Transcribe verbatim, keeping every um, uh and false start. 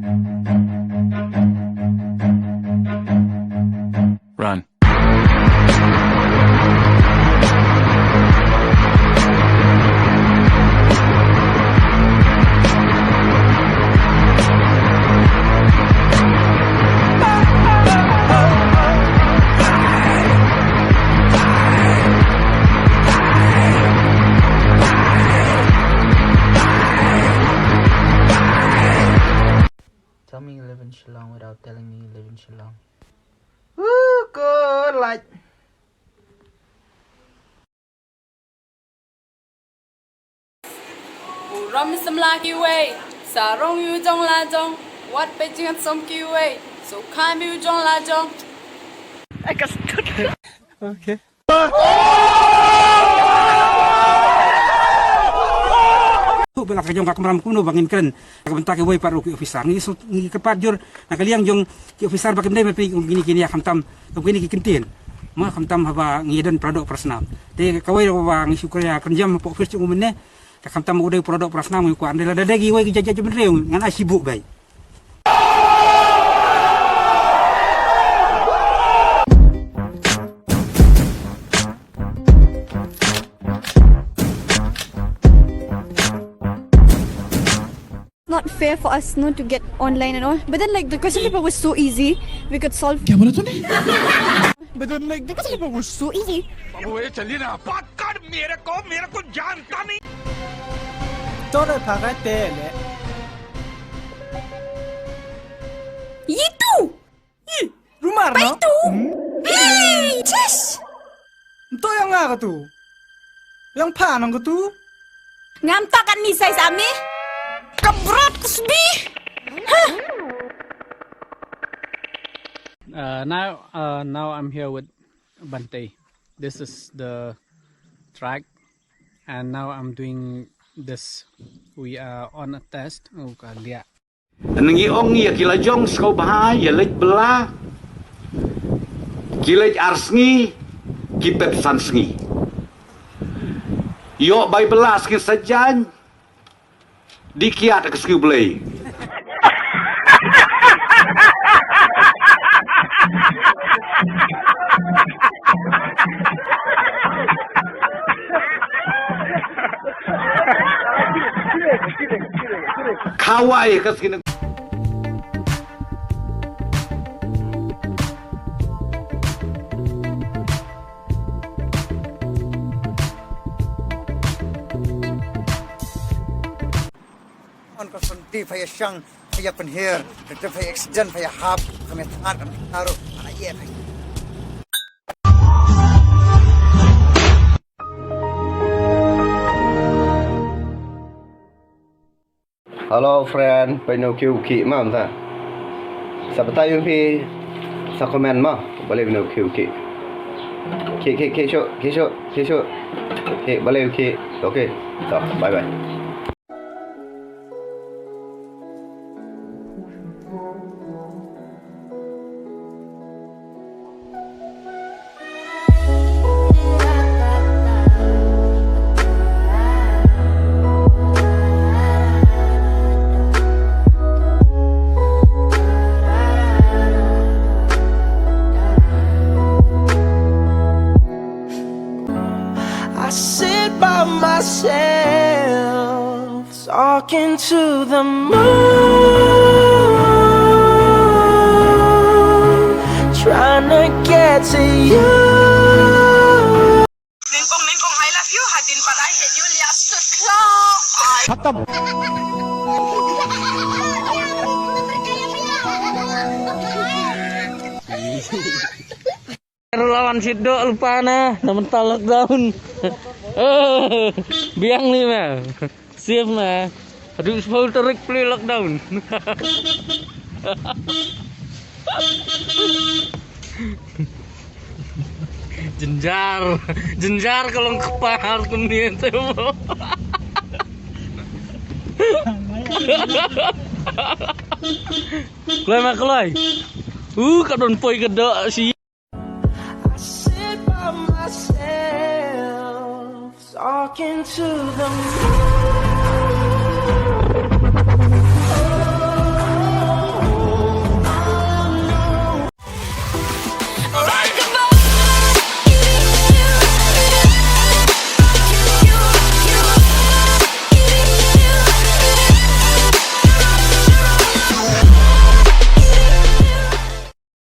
Run. Tell me you live in Shillong without telling me you live in Shillong. Woo, good, like. U ram mi samla kiwei, sarong yu jong la jong, wat pe jing som kiwei, so khan bi u jong la jong. Okay. Tu bela ka jong ka kamram kumno ba ngin kren. Ka bynta kiwei pat ruh ki officer ngi su ngi kyrpad jur na ka liang jong ki officer ba kim dei ban pynïaid kine kine ïa khamtam, kine ki kyntien. Ma khamtam haba ngi don para doh para snam. Te kawei ruh ba ngi shu kren ïa kren jam hapoh office jong u mynne. Te khamtam u dei para doh para snam ngi kwah, ynda lada dei kiwei ki jait jait jait bynriew ngan ai shibuk bai. Not fair for us, no, to get online and all. But then, like, the question paper was so easy. We could solve. क्या बोला तूने? But then, like, the question paper was so easy. अब वो ये चलिए ना, पकड़ मेरे को, मेरे को जानता नहीं। Tore phagai tele. Yitu. Ih, rumar no? Paitu. Ih, ches. Nto yang nga katu. Yang pha nang katu. Ngam takan ni sai sami. Kabrot kusbi. Hah. Uh, now, uh, now I'm here with Bante. This is the track, and now I'm doing this. We are on a test. Oh, ka liah. Ngi ong ïa ki la jong sngewbha ïa leit bylla, ki leit ar sngi, ki pep san sngi. Ïoh bai bylla sngi sajan, di kiad ka sngi Blei. Khawai ka skin. On ka son ti pha ïa shang, pha ïa pynher, ka te pha ïa accident, pha ïa hap, ka me thngat, ka me thngaru, ana ïa pha. Hello friend, pynno kiu ki mam ta. Sa batai yu phi sa comment ma, balei pynno kiu ki. Ki ki ki shu, ki shu, ki shu. Ki balei ki. Okay. So, bye bye. I sit by myself, talking to the moon, trying to get to you. Ningkong, ningkong, I love you. Hadin pat I hate you, lias tu klok. Khatam. Relawan sida lupa na, na mental lockdown. Eh, biang ni ma. Safe ma. Aduh, sepuluh tarik pli lockdown. Jenjar, jenjar kalau kepar kemudian tu. Kelai ma kelai. Uh, ka don poi ka dok si. I sit by myself, talking to the moon.